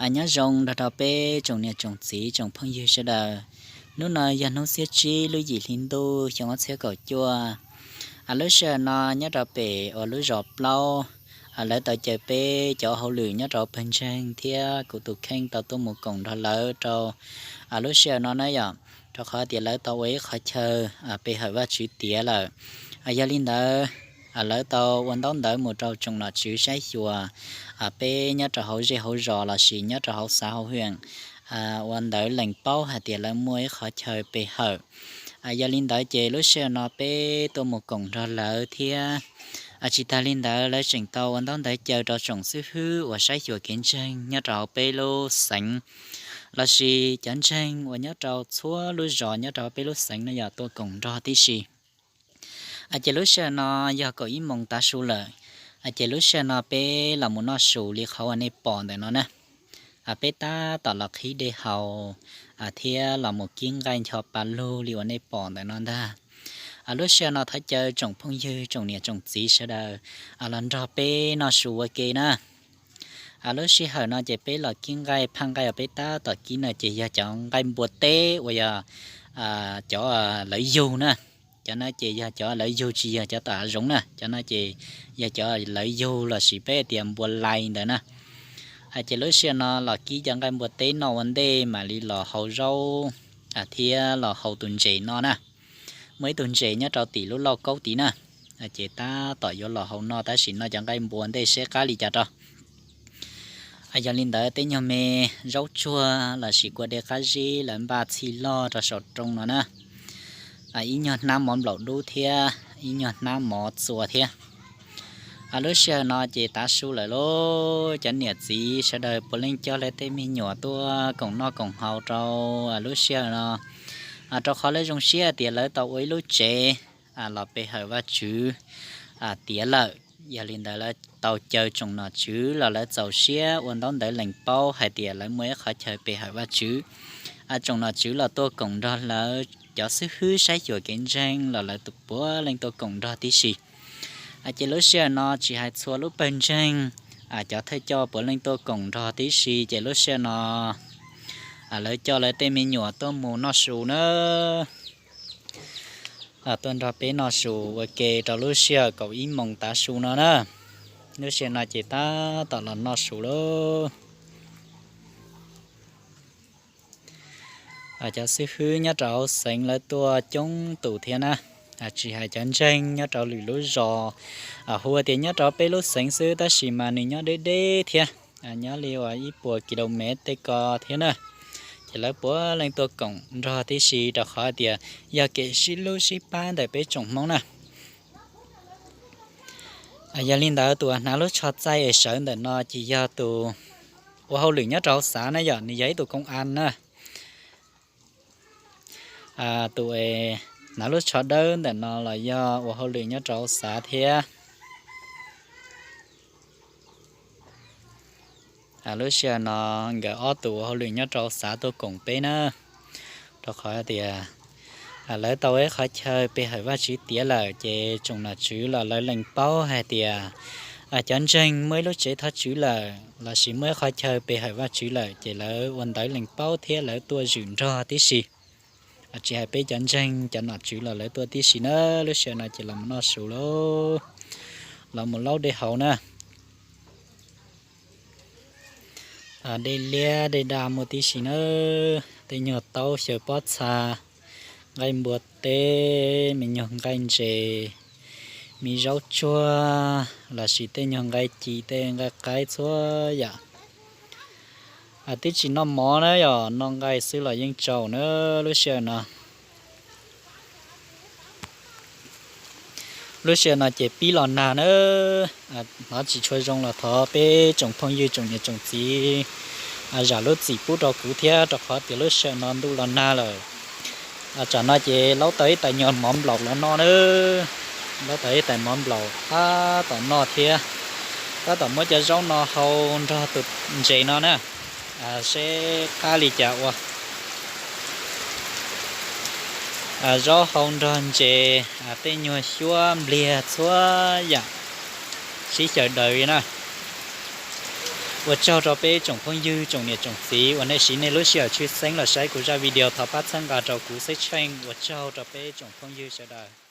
Nyob zoo nrog rau peb tsoom niam tsoom txiv tsoom phooj ywg sawv daws. Hnub no yog hnub xiab tsib lub yim hli ntuj xyoo ob txhiab kaum cuaj. Lub sij hawm no nyob rau pem uas lub zos plaub, lawv tau caw peb cov hauj lwm nyob rau pawg ntseeg thiab kuv tus kheej tau tuaj mus koom nrog lawv rau lub sij hawm no na yom, rau qhov tias lawv tau ua ib qhov chaw pe hawm Vajtswv tiav lawm. Yog li ntawd, lawv tau ua ntaub ntawv mus rau tsoom nom tswv saib xyuas peb nyob rau hauv zej hauv zos lossis nyob rau hauv xav hauv hwm, ua ntawv lees paub hais tias lawv muaj ib qhov chaw pe hawm. Yog li ntawd ces lub sij hawm no peb tuaj mus koom nrog lawv thiab. Tsis tas li ntawd lawv tseem tau ua ntaub ntawv caw rau tsoom xib hwb uas saib xyuas kev ntseeg nyob rau hauv peb lub xeev lossis cov ntseeg uas nyob rau txhua lub zos nyob rau hauv peb lub xeev no yog tuaj koom nrog tib si. Ces lub sij hawm no yog kaum ib moos tav su lawm, ces lub sij hawm no peb los mus noj su li qhov uas nej pom ntawm no na. Peb tab tom los qhib dej haus thiab los mus kib nqaij ncho pa lug li uas nej pom ntawm no ntag. Lub sij hawm no thov caw tsoom phooj ywg tsoom niam tsoom txiv sawv daws los nrog peb noj su ua ke na. Lub sij hawm no ces peb los kib nqaij, phaj nqaij uas peb tab tom kib no ces yog cov nqaij npua teb uas yog cov lawv yug na. Cov no ces yog cov lawv yug tsis yog cov tom hav zoov na, cov no ces yog cov lawv yug lossis peb tias npua lais ntawd na. Ces lub sij hawm no los kib cov nqaij npua teb noj ua ntej mam li los hau zaub thiab los hau tus ntses no na. Muaj ib tug ntses nyob rau tim lub lauj kaub tid na, ces tab tom yuav los hau no tab sis noj cov nqaij npua ntej seb qab li cas rau. Yog li ntawd tej nyuag me zaub tsuag lossis kua dej qab zib lawv npaj txhij loj rau saum roob no na. Ib nyuag hnab mov nplaum dub thiab ib nyuag hnab mov txua thiab. Lub sij hawm no ces tav su lawm lauj, cov niam txiv sawv daws puav leej coj lawv tej me nyuam tuaj koom noj koom haus rau lub sij hawm no, rau qhov lawv zoo siab tias lawv tau ua ib lub tsev los pe hawm Vajtswv tiav lawm. Yog li ntawd lawv tau caw tsoom nom tswv los lawv txaus siab ua ntaub ntawv lees paub hais tias lawv muaj ib qhov chaw pe hawm Vajtswv. Tsoom nom tswv los tuaj koom nrog lawv cov xib hwb saib xyuas kev ntseeg los lawv puav leej tuaj koom nrog tib si. Ces lub sij hawm no tsis hais txhua lub pawg ntseeg, cov thawj coj puav leej tuaj koom nrog tib si ces lub sij hawm no lawv coj lawv tej me nyuam tuaj mus noj su na. Tuaj nrog peb noj su ua ke rau lub sij hawm kaum ib moos tav su no na. Lub sij hawm no ces tab tom los noj su lauj. Cov xib hwb nyob rau hauv xeev lawv tuaj coob tus thiab na. Tsis hais cov ntseeg nyob rau lwm lub zos, hu tias nyob rau peb lub xeev xwb tab sis mas nws nyob deb deb thiab, nyob li uas ib puas kilomev tej ko thiab na. Ces lawv puav leej tuaj koom nrog tib si rau qhov tias yog kev sib hlub sib pab ntawm peb tsoom Hmoob na. Yog li ntawd tus uas hnav lub tsho txaij es sawv ntawm no ces yog tus ua hauj lwm nyob rau hauv xav na yom, nws yog ib tug koob as na. Tus hnav lub tsho dawb ntawm no los yog ua hauj lwm nyob rau hauv xav thiab. Lub sij hawm no nkawd ob tus ua hauj lwm nyob rau hauv xav tuaj koom peb na, rau qhov tias lawv tau ib qhov chaw pe hawm Vajtswv tiav lawm ces tsoom nom tswv los lawv lees paub hais tias cov ntseeg muaj ib lub tsev thov tswv lawm lossis muaj ib qhov chaw pe hawm Vajtswv lawm ces lawv ua ntawv lees paub thiab lawv tuaj zwm nrog tib si. Tsis hais peb cov ntseeg cov nom tswv los lawv tuaj tib si na. Lub sij hawm no ces los mus noj su lauj, los mus laub dej haus na. Dej liab dej daj muaj tib si na, tej nyuag taub xyaw pob txha, nqaij npua teb, me nyuag nqaij ntses, me zaub tsuag lossis tej nyuag nqaij ci tej nqaij qaib txhua yam. Twb tsis noj mov na yom, noj nqaij xwb los yeej tsaus na lub sij hawm no. Lub sij hawm no ces pib los nag na, hnov tsis tshua zoo los thov peb tsoom phooj ywg tsoom niam tsoom txiv zam lub txim pub rau kuv thiab rau qhov tias lub sij hawm no ntuj los nag lawm. Tsam no ces laub tau ib tais nyuag mov nplaum los noj na, laub tau ib tais mov nplaum tab tom noj thiab, tab tom muab cov zaub no hau nrog tus ntses no na, seb qab li cas ua. Zaub hau nrog ntses, tej nyuag xyuab npliag txhua yam sib xyaw daws li na. Ua tsaug rau peb tsoom phooj ywg tsoom niam tsoom txiv uas nej siv nej lub sij hawm tshwj xeeb los saib kuv zaj video. Thov pab txhawb nqa rau kuv xwb tsheej. Ua tsaug rau peb tsoom phooj ywg sawv daws.